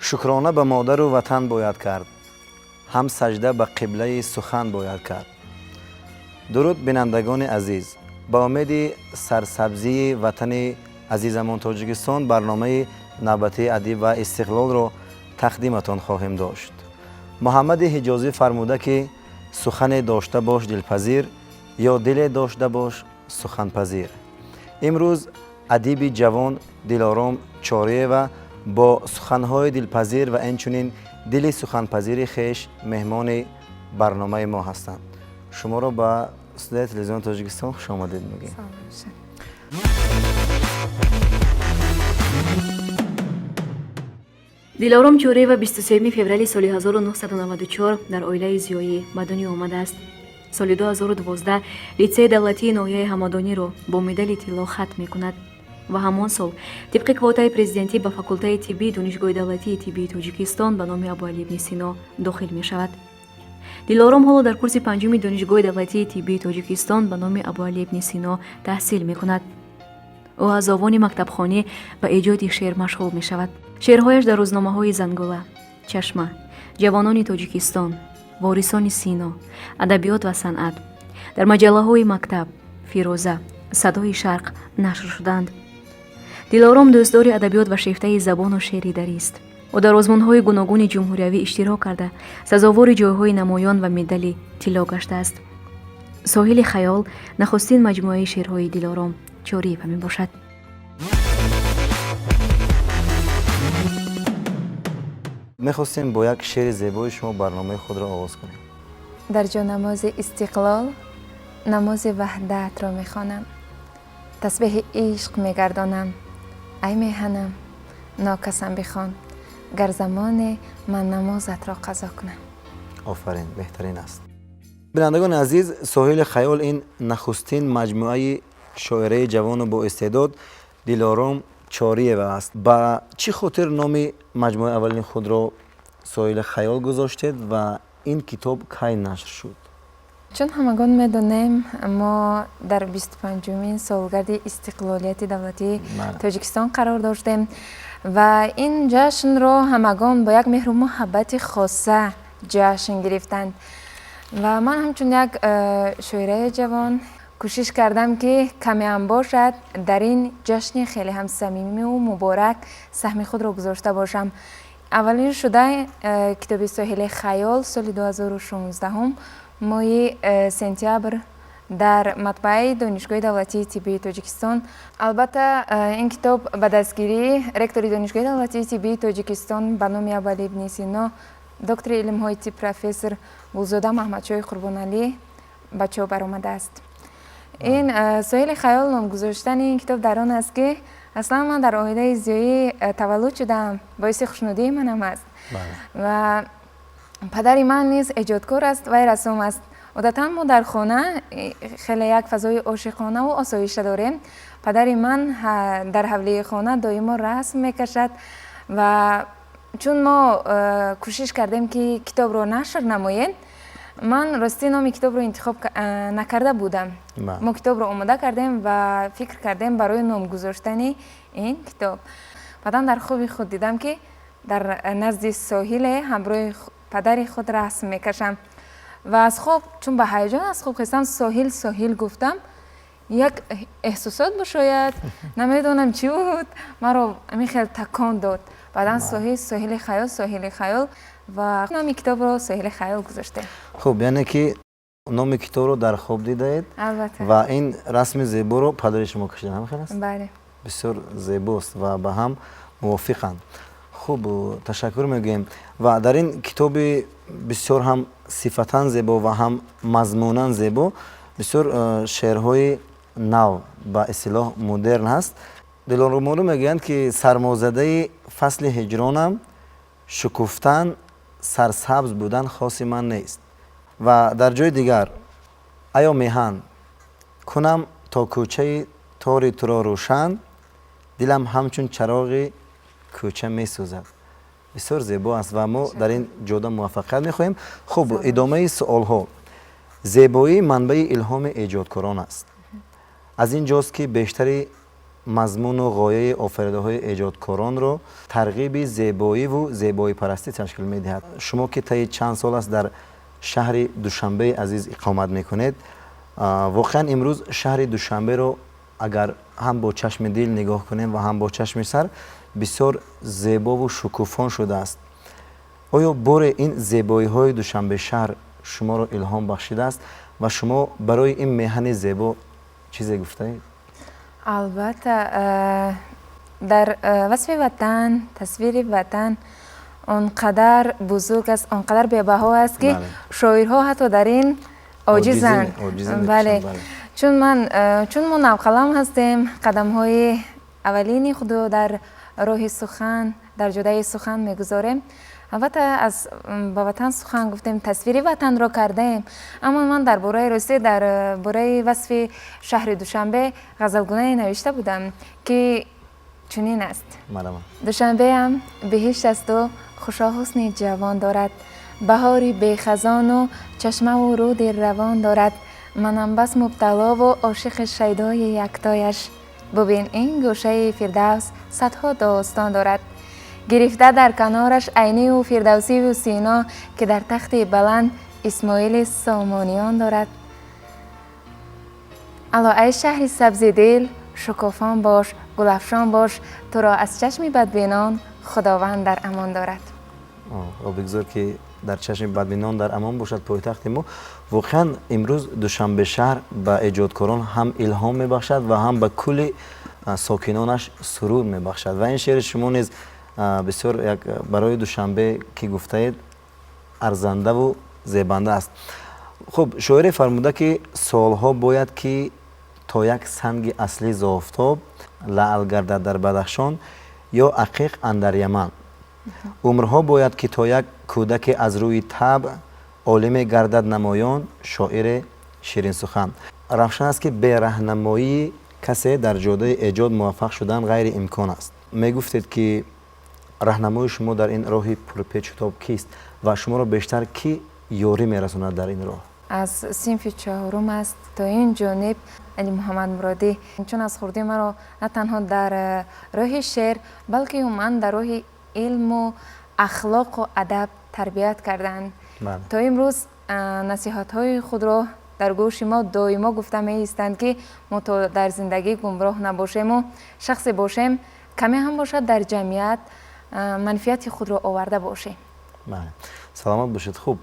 Шукрона ба модару ватан бояд кард, ҳам сажда ба қиблаи сухан бояд кард. Дуруд, бинандагони азиз, ба умеди сарсабзии ватани азизамон Тоҷикистон барномаи навбатии «Адиб ва истиқлолро» тақдиматон хоҳем дошт. Муҳаммади Ҳиҷозӣ фармуда, ки сухане дошта бош дилпазир ё диле дошта бош суханпазир. Имрӯз адиби ҷавон Дилором Чориева бо суханҳои дилпазир ва инчунин дили суханпазири хеш меҳмони барномаи мо ҳастанд. Шуморо ба студияи Телевизиони Тоҷикистон хушомадед мегӯем. Дилором Чориева 23 феврали соли 1994 дар оилаи зиёӣ ба дунё омадааст. Соли 2012 литсеи давлатии ноҳияи Ҳамадониро бо медали тилло хатм мекунад ва ҳамон сол тибқи квотаи президентӣ ба факултаи тиббии Донишгоҳи давлатии тиббии Тоҷикистон ба номи Абуалӣ ибни Сино дохил мешавад. Дилором ҳоло дар курси панҷуми Донишгоҳи давлатии тиббии Тоҷикистон ба номи Абуалӣ ибни Сино таҳсил мекунад. Ӯ аз овони мактабхонӣ ба эҷоди шеър машғул мешавад. Шеърҳояш дар рӯзномаҳои «Зангула», «Чашма», «Ҷавонони Тоҷикистон», «Ворисони Сино», «Адабиёт ва санъат», дар маҷаллаҳои «Мактаб», «Фирӯза», «Садои Шарқ» нашр шуданд. Дилором дӯстдори адабиёт ва шефтаи забону шеъри дарист. Ӯ дар озмунҳои гуногуни ҷумҳуриявӣ иштирок карда, сазовори ҷойҳои намоён ва медали тилло гаштааст. «Соҳили хаёл» нахустин маҷмӯаи шеърҳои Дилором Чориева мебошад. Мехостем бо як шеъри зебои шумо барномаи худро оғоз кунем. Дар ҷонамози истиқлол намози ваҳдатро мехонам, тасбеҳи ишқ мегардонам. Ай меҳанам, нокасам бихон, гар замоне ман намозатро қазо кунам. Офарин, беҳтарин аст. Бинандагони азиз, «Соҳили хаёл» ин нахустин маҷмӯаи шоираи ҷавону боистеъдод Дилором Чориева аст. Ба чӣ хотир номи маҷмӯаи аввалини худро «Соҳили хаёл» гузоштед ва ин китоб кай нашр шуд? Чун ҳамагон медонем, мо дар 25-умин солгарди истиқлолияти давлатии Тоҷикистон қарор доштем ва ин ҷашнро ҳамагон бо як меҳру муҳаббати хоса ҷашн гирифтанд. Ва ман ҳамчун як шоираи ҷавон кӯшиш кардам, ки камеам бошад, дар ин ҷашни хеле ҳам самимиву муборак саҳми худро гузошта бошам. Аввалин шуда китоби «Соҳили хаёл» соли 2016 моҳи сентябр дар матбааи Донишгоҳи давлатии тиббии Тоҷикистон, албатта, ин китоб ба дастгирии ректори Донишгоҳи давлатии тиббии Тоҷикистон ба номи Абуалӣ ибни Сино, доктори илмҳои тиб, профессор Гулзода Маҳмадшоҳи Қурбоналӣ ба чоп баромадааст. Ин «Соҳили хаёл» номгузоштани ин китоб дар он аст, ки аслан ман дар оилаи зиёӣ таваллуд шудаам, боиси хушнудии манам аст ва падари ман низ эҷодкор аст, вай рассом аст. Одатан мо дар хона хеле як фазои ошиқонаву осоишта дорем. Падари ман дар ҳавлии хона доимо расм мекашад ва чун мо кӯшиш кардем, ки китобро нашр намоем, ман ростӣ номи китобро интихоб накарда будам. Мо китобро омода кардем ва фикр кардем барои номгузоштани ин китоб. Баъдан дар хоби худ дидам, ки дар назди соҳиле ҳамроҳи падари худ расм мекашам ва аз хоб чун ба ҳаяҷон аз хоб хестам, «Соҳил, соҳил» гуфтам. Як эҳсосот бошояд, намедонам чӣ буд, маро ҳамин хел такон дод. Баъдан соҳил, соҳили хаёл, соҳили хаёл ва номи китобро «Соҳили хаёл» гузоштем. Хуб, яъне ки номи китобро дар хоб дидаед? Албатта. Ва ин расми зеборо падари шумо кашидан, ҳамин хел аст? Бале. Бисёр зебост ва ба ҳам мувофиқанд. Хуб, ташаккур мегӯем. Ва дар ин китоби бисёр ҳам сифатан зебо ва ҳам мазмунан зебо бисёр шеърҳои нав, ба истилоҳ модерн ҳаст. Дилоромору мегӯянд, ки сармозадаи фасли ҳиҷронам, шукуфтан, сарсабз будан хоси ман нест. Ва дар ҷои дигар: аё меҳан, кунам то кӯчаи тори туро рӯшан, дилам ҳамчун чароғи кӯча месӯзад. Бисёр зебо аст ва мо дар ин ҷода муваффақият мехоҳем. Хуб, идомаи суолҳо. Зебоӣ манбаи илҳоми эҷодкорон аст. Аз ин ҷост, ки бештари Мазмуну ғояи офаридаҳои эҷодкоронро тарғиби зебоиву зебоипарастӣ ташкил медиҳад. Шумо ки таи чанд сол аст дар шаҳри Душанбеи азиз иқомат мекунед, воқеан имрӯз шаҳри Душанберо агар ҳам бо чашми дил нигоҳ кунем ва ҳам бо чашми сар, бисёр зебову шукуфон шудааст. Оё боре ин зебоиҳои Душанбе шаҳр шуморо илҳом бахшидааст ва шумо барои ин меҳани зебо чизе гуфтаед? Албатта, дар васфи ватан, тасвири ватан он қадар бузург аст, он қадар бебаҳо аст, ки шоирҳо ҳатто дар ин оҷизанд. Бале, чун ман, чун мо навқалам ҳастем, қадамҳои аввалини худро дар роҳи сухан, дар ҷодаи сухан мегузорем. Албатта, аз ба ватан сухан гуфтем, тасвири ватанро кардаем, аммо ман дар бораи, ростӣ, дар бораи васфи шаҳри Душанбе ғазалгунае навишта будам, ки чунин аст: Душанбеам биҳишт асту хушо ҳусни ҷавон дорад, баҳори бехазону чашмаву руди равон дорад. Манам бас мубталову ошиқи шайдои яктояш. Бубин, ин гӯшаи фирдавс садҳо достон дорад. Гирифта дар канораш Айниву Фирдавсиву Сино, ки дар тахти баланд Исмоили Сомониён дорад. Ало, ай шаҳри сабзи дил, шукуфон бош, гулафшон бош, туро аз чашми бадбинон Худованд дар амон дорад. Бигзор, ки дар чашми бадбинон дар амон бошад пойтахти мо. Воқеан, имрӯз Душанбе шаҳр ба эҷодкорон ҳам илҳом мебахшад ва ҳам ба кулли сокинонаш сурур мебахшад. Ва ин шеъри шумо низ бисёр як барои Душанбе ки гуфтаед, арзандаву зебанда аст. Хуб, шоире фармуда, ки солҳо бояд, ки то як санги аслӣ зофтоб лаъл гардад дар Бадахшон ё ақиқ андар Яман, умрҳо бояд, ки то як кӯдаке аз рӯи табъ олиме гардад намоён, шоире ширинсухан. Равшан аст, ки бераҳнамоии касе дар ҷодаи эҷод муваффақ шудан ғайриимкон аст. Мегуфтед, ки раҳнамои шумо дар ин роҳи пурпечутоб кист ва шуморо бештар кӣ ёрӣ мерасонад дар ин роҳ? Аз синфи чаҳорум аст то ин ҷониб Али Муҳаммад Муродӣ, чун аз хурдӣ маро на танҳо дар роҳи шеър, балки умуман дар роҳи илму ахлоқу адаб тарбият карданд. То имрӯз насиҳатҳои худро дар гӯши мо доимо гуфта меистанд, ки мо то дар зиндагӣ гумроҳ набошему шахсе бошем, каме ҳам бошад, дар ҷамъият манфиати худро оварда бошем. Саломат бошед. Хуб,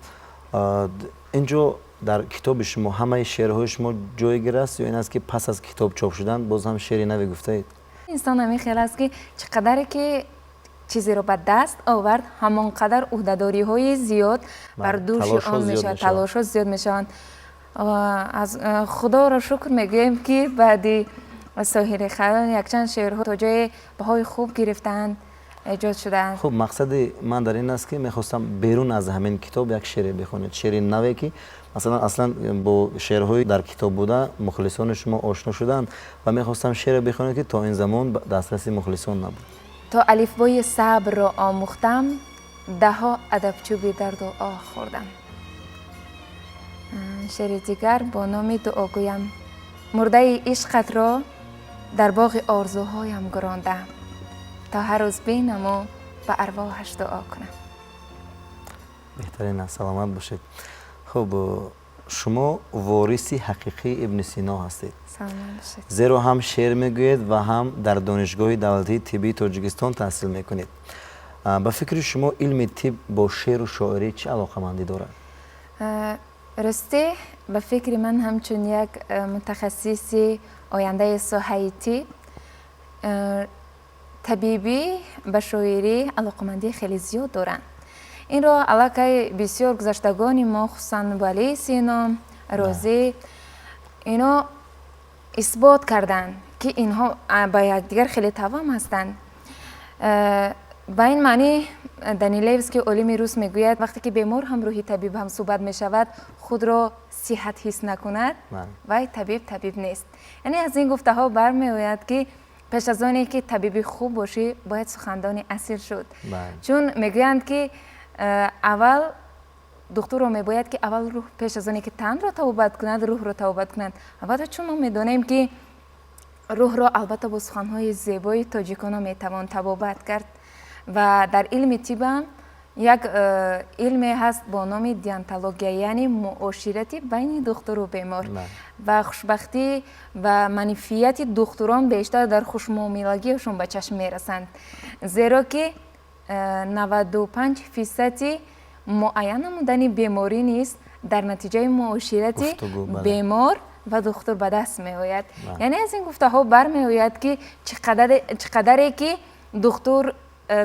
инҷо дар китоби шумо ҳамаи шеърҳои шумо ҷойгир аст ё ин аст, ки пас аз китоб чоп шудан боз ҳам шеъри наве гуфтаед? Инсон ҳамин хел аст, ки чӣ қадаре ки чизеро ба даст овард, ҳамон қадар ӯҳдадориҳои зиёд бар дӯши он мешавад, талошҳо зиёд мешаванд. Аз Худоро шукр мегӯем, ки баъди Соҳили хаёл якчанд шеърҳо то ҷое баҳои хуб гирифтаанд, эҷод шудаанд. Хуб, мақсади ман дар ин аст, ки мехостам берун аз ҳамин китоб як шеъре бихонед, шеъри наве, ки масалан аслан бо шеърҳои дар китоб буда мухлисони шумо ошно шуданд ва мехостам шеъре бихонед, ки то ин замон дастраси мухлисон набуд. То алифбои сабрро омӯхтам, даҳҳо адабчӯби дарду оҳ хӯрдам. Шеъри дигар бо номи Дуогӯям: мурдаи ишқатро дар боғи орзуҳоям гурондаам, то ҳар рӯз бинаму ба арвоҳаш дуо кунам. Беҳтарин аст, саломат бошед. Хуб, шумо вориси ҳақиқии Ибни Сино ҳастед, зеро ҳам шеър мегӯед ва ҳам дар Донишгоҳи давлатии тиббии Тоҷикистон таҳсил мекунед. Ба фикри шумо, илми тиб бо шеъру шоирӣ чӣ алоқамандӣ дорад? Ростӣ, ба фикри ман, ҳамчун як мутахассиси ояндаи соҳаи тиб, табибӣ ба шоирӣ алоқамандии хеле зиёд доранд. Инро аллакай бисёр гузаштагони мо, хусусан Абуалӣ Сино, Розӣ, ино исбот карданд, ки инҳо ба якдигар хеле тавам ҳастанд. Ба ин маънӣ Данилевский, олими рус, мегӯяд: вақте ки бемор ҳамроҳи табиб ҳамсӯҳбат мешавад, худро сиҳат ҳис накунад, вай табиб табиб нест. Яъне аз ин гуфтаҳо бармеояд, ки пеш аз оне ки табиби хуб бошӣ, бояд сухандони асил шуд. Чун мегӯянд, ки аввал духтурро мебояд, ки аввал рӯҳ, пеш аз оне ки танро табобат кунад, рӯҳро табобат кунад. Албатта, чун мо медонем, ки Рӯҳро албатта бо суханҳои зебои тоҷикона метавон табобат кард ва дар илми тибам як илме ҳаст бо номи деонтология, яъне муоширати байни духтуру бемор. Ва хушбахтӣ ва манфиати духтурон бештар дар хушмуомилагиашон ба чашм мерасанд, зеро ки 95% муайян намудани беморӣ низ дар натиҷаи муоширати бемор ва духтур ба даст меояд. Яъне аз ин гуфтаҳо бармеояд, ки чӣ қадаре ки духтур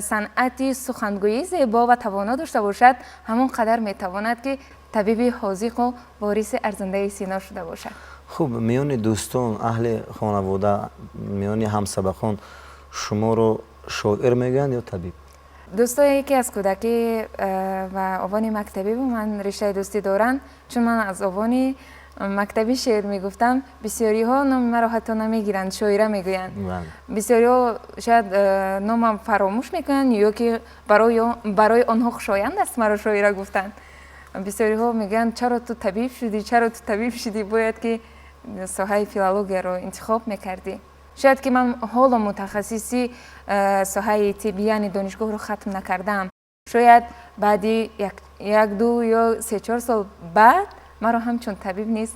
санъати сухангӯии зебо ва тавоно дошта бошад, ҳамон қадар метавонад, ки табиби ҳозиқу вориси арзандаи сино шуда бошад. Хуб, миёни дӯстон, аҳли хонавода, миёни ҳамсабақон шуморо шоир мегӯянд ё табиб? Дӯстое, ки аз кӯдакӣ ва овони мактабӣ бо ман риштаи дӯстӣ доранд, чун ман аз овони мактабӣ шеър мегуфтам, бисёриҳо номи маро ҳатто намегиранд, шоира мегӯянд. Бисёриҳо шояд номам фаромӯш мекунанд ё ки барои онҳо хушоянд аст маро шоира гуфтанд. Бисёриҳо мегӯянд: «Чаро ту табиб шудӣ? Чаро ту табиб шудӣ? Бояд ки соҳаи филологияро интихоб мекардӣ». Шояд ки ман ҳоло мутахассиси соҳаи тиб, яъне донишгоҳро хатм накардаам. Шояд баъди як, ду ё 3-4 сол баъд маро ҳамчун табиб низ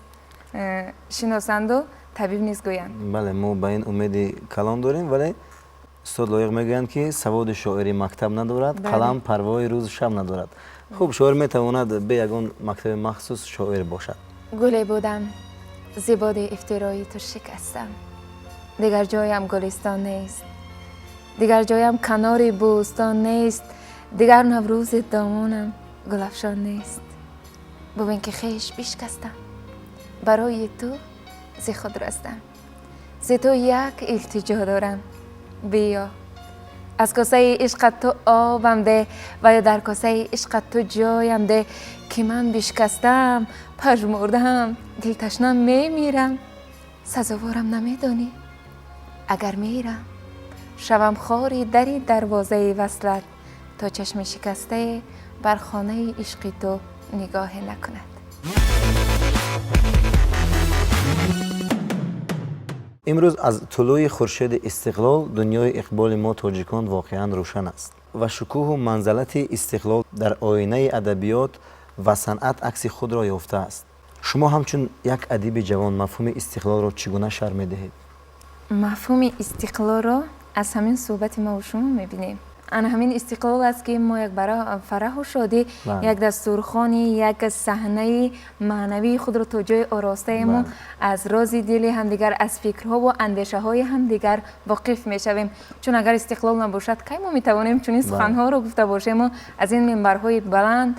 шиносанду табиб низ гӯянд. Бале, мо ба ин умеди калон дорем, вале устод Лоиқ мегӯянд, ки саводи шоирӣ мактаб надорад, қалам парвои рӯзу шаб надорад. Хуб, шоир метавонад бе ягон мактаби махсус шоир бошад. Гуле будам, зи боди ифтирои ту шикастам. Дигар ҷоям гулистон нест, дигар ҷоям канори бӯстон нест, дигар наврӯзи домонам гулафшон нест. Бубин, ки хеш бишкастам, барои ту зи худ растам. Зи ту як илтиҷо дорам: биё, аз косаи ишқат ту обам де ва ё дар косаи ишқат ту ҷоям де, ки ман бишкастаам, пажмурдаам, дилташна мемирам. Сазоворам намедонӣ? Агар мирам, шавам хори дари дарвозаи васлат, то чашми шикастае бар хонаи ишқи ту нигоҳе накунад. Имрӯз аз тулӯи хуршеди истиқлол дунёи иқболи мо тоҷикон воқеан рӯшан аст ва шукӯҳу манзалати истиқлол дар оинаи адабиёт ва санъат акси худро ёфтааст. Шумо ҳамчун як адиби ҷавон мафҳуми истиқлолро чӣ гуна шарҳ медиҳед? Мафҳуми истиқлолро аз ҳамин суҳбати мо шумо мебинем. Ана ҳамин истиқлол аст, ки мо як фараҳу шодӣ, як дастурхони, як саҳнаи маънавии худро то ҷои оростаему аз рози дили ҳамдигар, аз фикрҳову андешаҳои ҳамдигар воқиф мешавем. Чун агар истиқлол набошад, кай мо метавонем чунин суханҳоро гуфта бошему аз ин минбарҳои баланд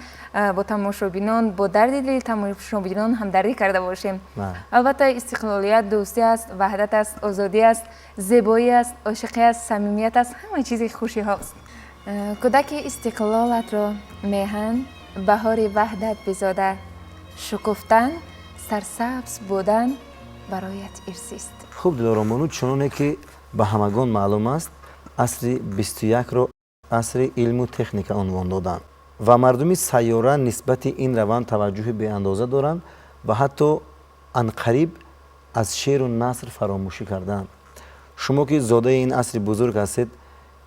бо тамошобинон, бо дарди дили тамошобинон ҳамдардӣ карда бошем? Албатта, истиқлолият дӯстӣ аст, ваҳдат аст, озодӣ аст, зебоӣ аст, ошиқӣ аст, самимият аст, ҳама чизи хушиҳост. Кӯдаки истиқлолатро меҳан баҳори ваҳдат бизода, шукуфтан, сарсабз будан бароят ирсист. Хуб, Дилоромбону, чуноне ки ба ҳамагон маълум аст, асри 21-ро асри илму техника унвон доданд ва мардуми сайёра нисбати ин раванд таваҷҷӯҳи беандоза доранд ва ҳатто анқариб аз шеъру наср фаромӯшӣ карданд. Шумо, ки зодаи ин асри бузург ҳастед,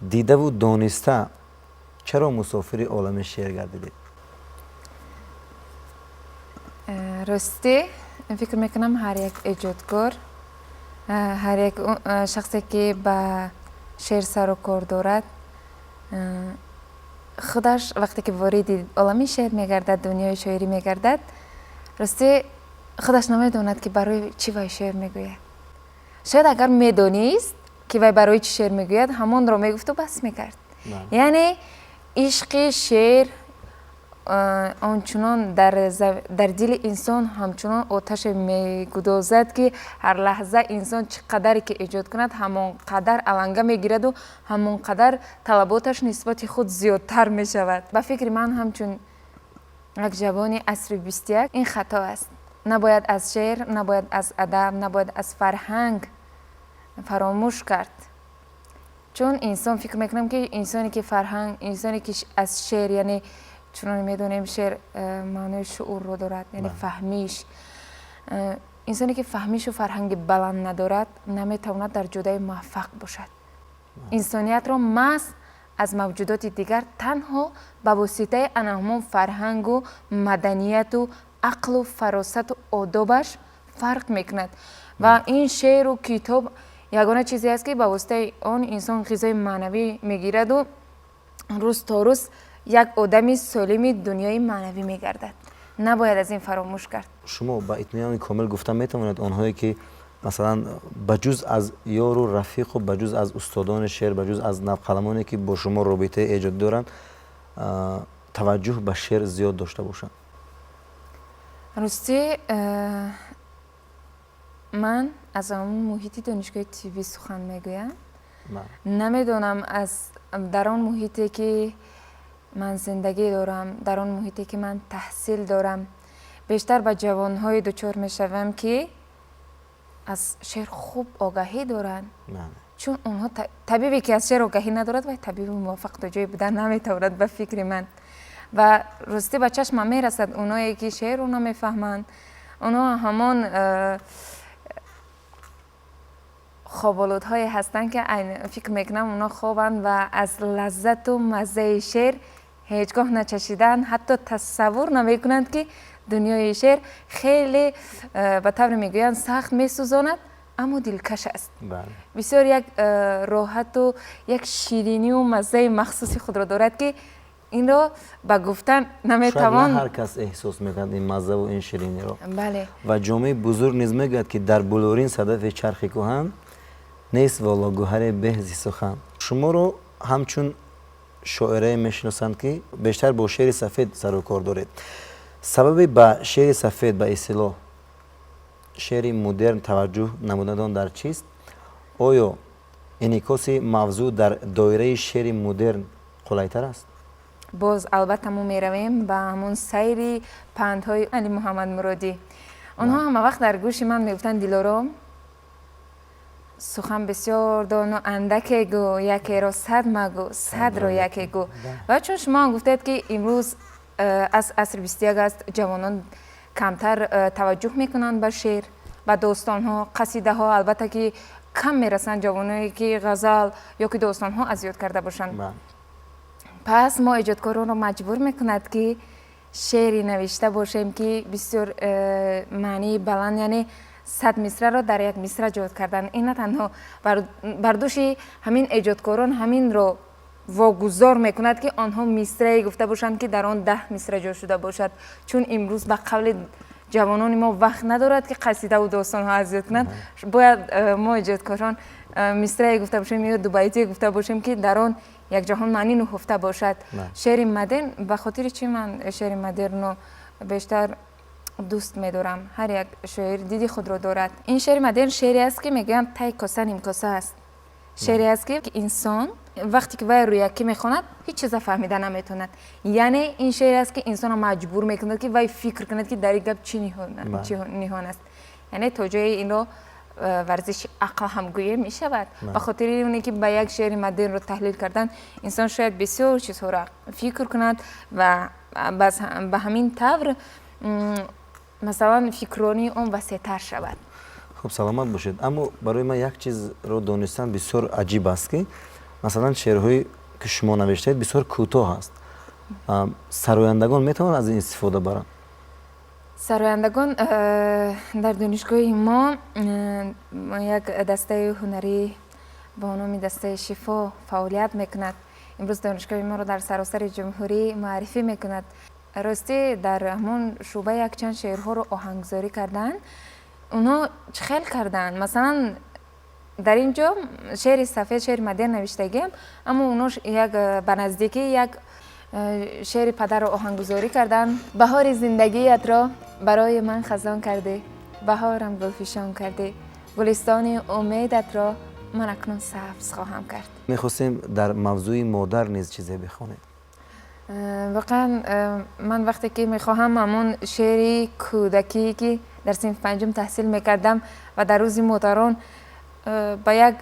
дидаву дониста чаро мусофири олами шеър гардидед? Ростӣ, фикр мекунам, ҳар як эҷодкор, ҳар як шахсе, ки ба шеър сару кор дорад, худаш вақте ки вориди олами шеър мегардад, дунёи шоирӣ мегардад, ростӣ, худаш намедонад, ки барои чӣ вай шеър мегӯяд. Шояд агар медонист, ки вай барои чӣ шеър мегӯяд, ҳамонро мегуфту бас мекард. Яъне ишқи шеър ончунон дар дили инсон ҳамчунон оташе мегудозад, ки ҳар лаҳза инсон чӣ қадаре ки эҷод кунад, ҳамон қадар аланга мегираду ҳамон қадар талаботаш нисбати худ зиёдтар мешавад. Ба фикри ман, ҳамчун як ҷавони асри 21, ин хато аст. Набояд аз шеър, набояд аз адаб, набояд аз фарҳанг фаромӯш кард. Чун инсон, фикр мекунам, ки инсоне ки фарҳанг, инсоне ки аз шеър, яъне чунон медонем, шеър маънои шуурро дорад, яъне фаҳмиш. Инсоне ки фаҳмишу фарҳанги баланд надорад, наметавонад дар ҷодаи муваффақ бошад. Инсониятро маҳз аз мавҷудоти дигар танҳо ба воситаи ана ҳамон фарҳангу маданияту ақлу фаросату одобаш фарқ мекунад. Ва ин шеъру китоб ягона чизе аст, ки ба воситаи он инсон ғизои маънавӣ мегираду рӯз то рӯз як одами солими дунёи маънавӣ мегардад. Набояд аз ин фаромӯш кард. Шумо ба итминони комил гуфта метавонед, онҳое ки, масалан, ба ҷуз аз ёру рафиқу ба ҷуз аз устодони шеър, ба ҷуз аз навқаламоне, ки бо шумо робитаи эҷодӣ доранд, таваҷҷӯҳ ба шеър зиёд дошта бошанд? Ростӣ, ман аз ҳамон муҳити донишгоҳи тиббӣ сухан мегӯям. Намедонам, аз дар он муҳите ки ман зиндагӣ дорам, дар он муҳите ки ман таҳсил дорам, бештар ба ҷавонҳое дучор мешавам, ки аз шеър хуб огаҳӣ доранд, чун онҳо табибе ки аз шеър огаҳӣ надорад, вай табиби муваффақ то ҷое будан наметавонад, ба фикри ман. Ва ростӣ, ба чашмам мерасад, оное ки шеърро намефаҳманд, онҳо ҳамон хоболудҳое ҳастанд, ки фикр мекунам, онҳо хобанд ва аз лаззату маззаи шеър ҳеҷ гоҳ начашидаанд, ҳатто тасаввур намекунанд, ки дунёи шеър хеле ба тавре мегӯянд, сахт месӯзонад, аммо дилкаш аст, бисёр як роҳату як ширинию маззаи махсуси худро дорад, ки инро ба гуфтан наметавон. Ҳар кас эҳсос мекунад ин маззаву ин шириниро. Бале. Ва Ҷомии бузург низ мегӯяд, ки дар булурин садафи чархи кӯҳан нест воло гӯҳаре беҳ зи сухан. Шуморо ҳамчун шоирае мешиносанд, ки бештар бо шеъри сафед сару кор доред. Сабаби ба шеъри сафед, ба истилоҳ шеъри мудерн, таваҷҷӯҳ намудатон дар чист? Оё инъикоси мавзӯъ дар доираи шеъри мудерн қулайтар аст? Боз, албатта, мо меравем ба ҳамон сайри пандҳои Али Муҳаммад Муродӣ. Онҳо ҳама вақт дар гӯши ман мегуфтанд: «Дилором, сухан бисёр дону андаке гӯ, якеро сад магӯ, садро яке гӯ». Ва чун шумо ҳам гуфтед, ки имрӯз аз асри 21 аст, ҷавонон камтар таваҷҷӯҳ мекунанд ба шеър, ба достонҳо, қасидаҳо. Албатта ки кам мерасанд ҷавоное, ки ғазал ё ки достонҳо аз ёд карда бошанд. Пас мо эҷодкоронро маҷбур мекунад, ки шеъре навишта бошем, ки бисёр маънии баланд, яъне 100 мисраро дар як мисра ҷой кардан. Ин на танҳо бар дӯши ҳамин эҷодкорон ҳаминро вогузор мекунад, ки онҳо мисрае гуфта бошанд, ки дар он 10 мисра ҷой шуда бошад, чун имрӯз, ба қавли ҷавонони мо, вақт надорад, ки қасидаву достонҳо аз ёд кунанд. Бояд мо эҷодкорон мисрае гуфта бошем ё дубайтие гуфта бошем, ки дар он як ҷаҳон маънӣ нуҳуфта бошад. Шеъри модерн, ба хотири чӣ ман шеъри модернро бештар дӯст медорам? Ҳар як шоир диди худро дорад. Ин шеъри модерн шеъре аст, ки мегӯянд, тай коса нимкоса аст. Шеъре аст, ки инсон вақте ки вай рӯякӣ мехонад, ҳеҷ чиза фаҳмида наметавонад. Яъне ин шеъре аст, ки инсонро маҷбур мекунад, ки вай фикр кунад, ки дар ин гап чӣ ниҳон аст. Яъне то ҷое инро варзиши ақл ҳам гӯя мешавад, ба хотири оне ки ба як шеъри модернро таҳлил кардан инсон шояд бисёр чизҳоро фикр кунад ва ба ҳамин тавр, масалан, фикрронии он васеътар шавад. Хуб, саломат бошед. Аммо барои ман як чизро донистан бисёр аҷиб аст, ки масалан шеърҳое ки шумо навиштаед, бисёр кӯтоҳ аст. Сарояндагон метавонанд аз ин истифода баранд? Сарояндагон, дар донишгоҳи мо як дастаи ҳунарӣ бо номи дастаи «Шифо» фаъолият мекунад. Имрӯз донишгоҳи моро дар саросари ҷумҳурӣ муаррифӣ мекунад. Ростӣ, дар ҳамон шӯъба якчанд шеърҳоро оҳанггузорӣ карданд. Онҳо чӣ хел карданд? Масалан, дар ин ҷо шеъри сафед, шеъри модерн навиштагиам, аммо онҳо як ба наздикӣ як шеъри падарро оҳанггузорӣ карданд. Баҳори зиндагиятро барои ман хазон кардӣ, баҳорам гулфишон кардӣ, гулистони умедатро ман акнун сабз хоҳам кард. Мехостем дар мавзӯи модар низ чизе бихонед. Воқеан, ман вақте ки мехоҳам ҳамон шеъри кӯдакие, ки дар синфи панҷум таҳсил мекардам ва дар рӯзи модарон ба як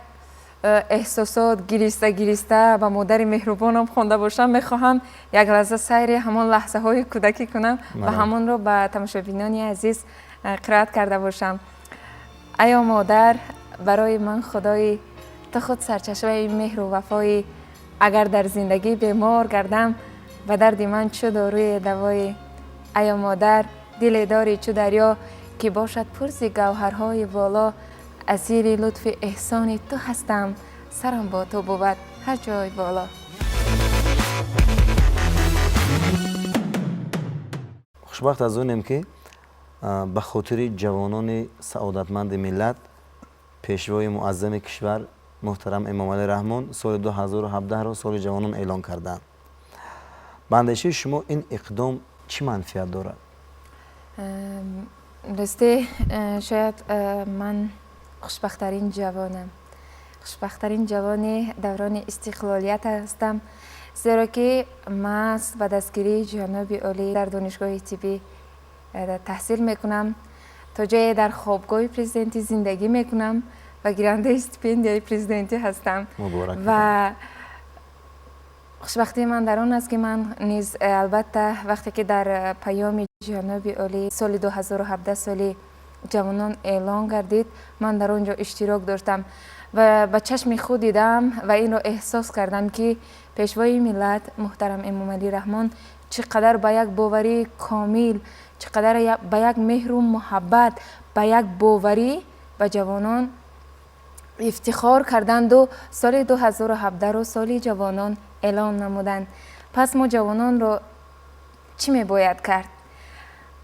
эҳсосот гириста гириста ба модари меҳрубонам хонда бошам, мехоҳам як лаҳза сайри ҳамон лаҳзаҳои кӯдакӣ кунам ва ҳамонро ба тамошобинони азиз қироат карда бошам. Аё модар, барои ман худоӣ, ту худ сарчашмаи меҳру вафоӣ. Агар дар зиндагӣ бемор гардам, ба дарди ман чу доруе давоӣ. Аё модар, диле дорӣ чу дарё, ки бошад пур зи гавҳарҳои воло. Асири лутфи эҳсони ту ҳастам, сарам бо ту бувад ҳар ҷой боло. Хушбахт аз онем, ки ба хотири ҷавонони саодатманди миллат пешвои муаззами кишвар муҳтарам Эмомалӣ Раҳмон соли 2017-ро соли ҷавонон эълон карданд. Ба андешаи шумо ин иқдом чӣ манфиат дорад? Рости, шояд ман хушбахттарин ҷавонам, хушбахттарин ҷавони даврони истиқлолият ҳастам, зеро ки маҳз ба дастгирии ҷаноби олӣ дар донишгоҳи тиббӣ таҳсил мекунам, то ҷое дар хобгоҳи президентӣ зиндагӣ мекунам ва гирандаи стипендияи президентӣ ҳастам. Ва хушбахтии ман дар он аст, ки ман низ албатта вақте ки дар паёми ҷаноби олӣ соли 2017 соли ҷавонон эълон гардид, ман дар он ҷо иштирок доштам ва ба чашми худ дидам ва инро эҳсос кардам, ки пешвои миллат муҳтарам Эмомалӣ Раҳмон чӣ қадар ба як боварии комил, чӣ қадар ба як меҳру муҳаббат, ба як боварӣ ба ҷавонон ифтихор карданду соли 2017-ро соли ҷавонон эълон намуданд. Пас мо ҷавононро чӣ мебояд кард?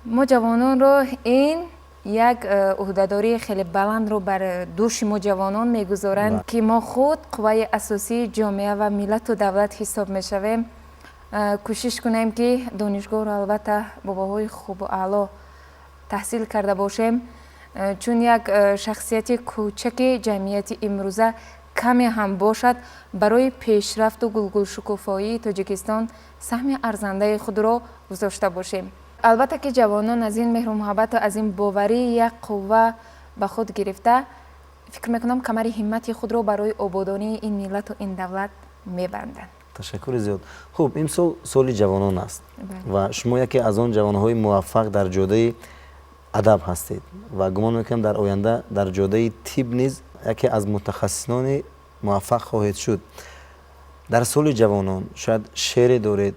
Мо ҷавононро ин як ӯҳдадории хеле баландро бар дӯши мо ҷавонон мегузоранд, ки мо худ қувваи асосии ҷомеа ва миллату давлат ҳисоб мешавем. Кӯшиш кунем, ки донишгоҳро албатта бо баҳои хубу аъло таҳсил карда бошем, чун як шахсияти кӯчаки ҷамъияти имрӯза каме ҳам бошад, барои пешрафту гулгулшукуфоии Тоҷикистон саҳми арзандаи худро гузошта бошем. Албатта ки ҷавонон аз ин меҳру муҳаббату аз ин боварӣ як қувва ба худ гирифта, фикр мекунам, камари ҳиммати худро барои ободонии ин миллату ин давлат мебанданд. Ташаккури зиёд. Хуб, имсол соли ҷавонон аст ва шумо яке аз он ҷавонҳои муваффақ дар ҷодаи адаб ҳастед ва гумон мекунам, дар оянда дар ҷодаи тиб низ яке аз мутахассисони муваффақ хоҳед шуд. Дар соли ҷавонон шояд шеъре доред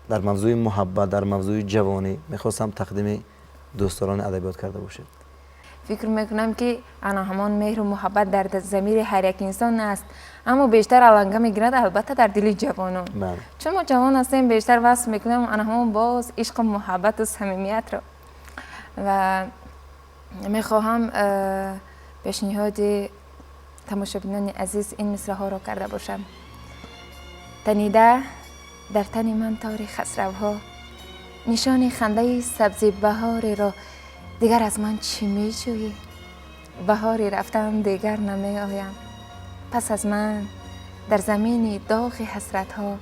дар мавзӯи муҳаббат, дар мавзӯи ҷавонӣ, мехостам тақдими дӯстдорони адабиёт карда бошед. Фикр мекунам, ки ана ҳамон меҳру муҳаббат дар замири ҳар як инсон аст, аммо бештар аланга мегирад албатта дар дили ҷавонон, чун мо ҷавон ҳастем, бештар васф мекунем ана ҳамон боз ишқу муҳаббату самимиятро. Ва мехоҳам пешниҳоди тамошобинони азиз ин мисраҳоро карда бошам. Танида дар тани ман тори хасравҳо нишони хандаи сабзи баҳореро, дигар аз ман чӣ меҷӯӣ? Баҳори рафтам, дигар намеоям. Пас аз ман дар замини доғи ҳасратҳо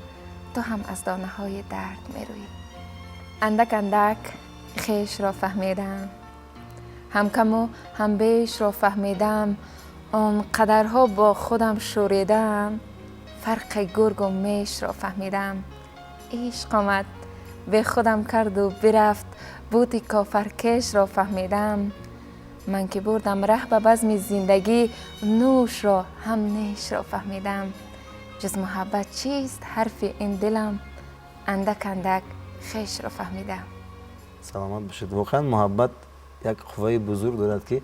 ту ҳам аз донаҳои дард мерӯӣ. Андак андак хешро фаҳмидам, ҳам каму ҳам бешро фаҳмидам. Он қадарҳо бо худам шӯридаам, фарқи гургу мешро фаҳмидам. Ишқ омад, бе худам карду бирафт, бути кофаркешро фаҳмидам. Ман ки бурдам раҳ ба базми зиндагӣ, нӯшро ҳам нешро фаҳмидам. Ҷуз муҳаббат чист ҳарфи ин дилам? Андак андак хешро фаҳмидам. Саломат бошед. Воқеан, муҳаббат як қувваи бузург дорад, ки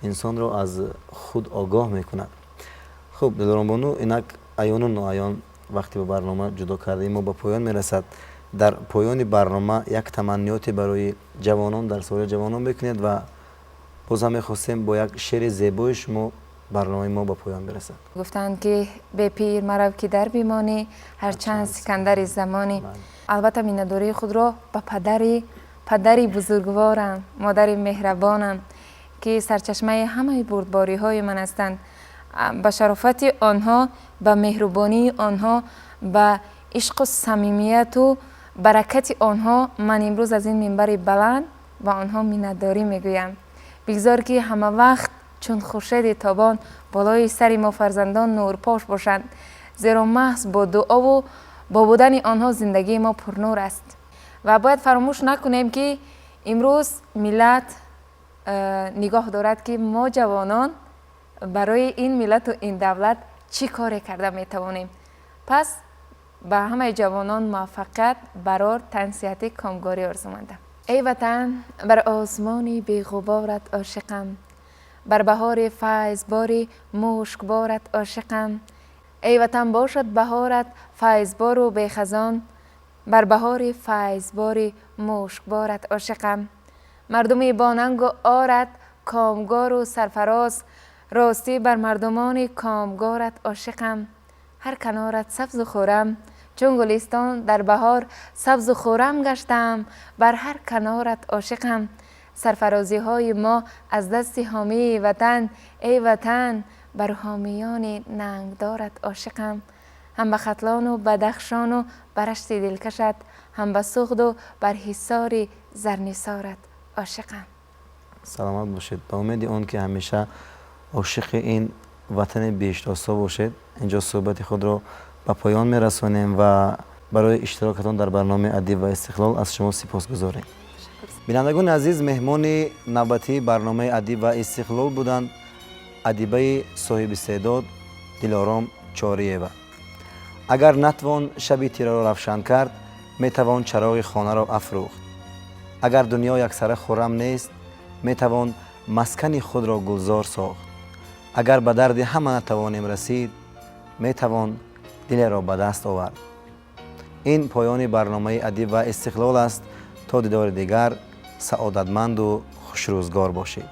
инсонро аз худ огоҳ мекунад. Хуб, Дилоромбону, инак аёну ноаён вақте ба барнома ҷудо кардаи мо ба поён мерасад. Дар поёни барнома як таманниёте барои ҷавонон дар соли ҷавонон бикунед ва боз ҳам мехостем бо як шеъри зебои шумо барномаи мо ба поён бирасад. Гуфтанд, ки бепир марав, ки дар бимонӣ, ҳарчанд сикандари замонӣ. Албатта, миннатдории худро ба падари бузургворам, модари меҳрабонам, ки сарчашмаи ҳамаи бурдбориҳои ман ҳастанд, ба шарофати онҳо, ба меҳрубонии онҳо, ба ишқу самимияту баракати онҳо ман имрӯз аз ин минбари баланд ба онҳо миннатдорӣ мегӯям. Бигзор, ки ҳама вақт чун хуршеди тобон болои сари мо фарзандон нурпош бошанд, зеро маҳз бо дуову бо будани онҳо зиндагии мо пурнур аст. Ва бояд фаромӯш накунем, ки имрӯз миллат нигоҳ дорад, ки мо ҷавонон барои ин миллату ин давлат чӣ коре карда метавонем. Пас ба ҳамаи ҷавонон муваффақият, барор, тансиҳатӣ, комгорӣ орзумандам. Эй Ватан, бар осмони беғуборат ошиқам, бар баҳори файзбори мушкборат ошиқам. Эй Ватан, бошад баҳорат файзбору бехазон, бар баҳори файзбори мушкборат ошиқам. Мардуми бонангу орат комгору сарфароз, ростӣ бар мардумони комгорат ошиқам. Ҳар канорат сабзу хуррам, чун гулистон дар баҳор сабзу хуррам гаштаам, бар ҳар канорат ошиқам. Сарфарозиҳои мо аз дасти ҳомии Ватан, эй Ватан, бар ҳомиёни нангдорат ошиқам. Ҳам ба Хатлону Бадахшону ба Рашти дилкашат, ҳам ба Суғду бар Ҳисори зарнисорат ошиқам. Саломат бошед. Ба умеди он ки ҳамеша ошиқи ин ватани биҳиштосо бошед, инҷо суҳбати худро ба поён мерасонем ва барои иштирокатон дар барномаи «Адиб ва истиқлол» аз шумо сипосгузорем. Бинандагони азиз, меҳмони навбатии барномаи «Адиб ва истиқлол» буданд адибаи соҳибистеъдод Дилором Чориева. Агар натвон шаби тираро равшан кард, метавон чароғи хонаро афрӯхт. Агар дунё яксара хуррам нест, метавон маскани худро гулзор сохт. Агар ба дарди ҳама натавонем расид, метавон дилеро ба даст овард. Ин поёни барномаи «Адиб ва истиқлол» аст. То дидори дигар саодатманду хушрӯзгор бошед.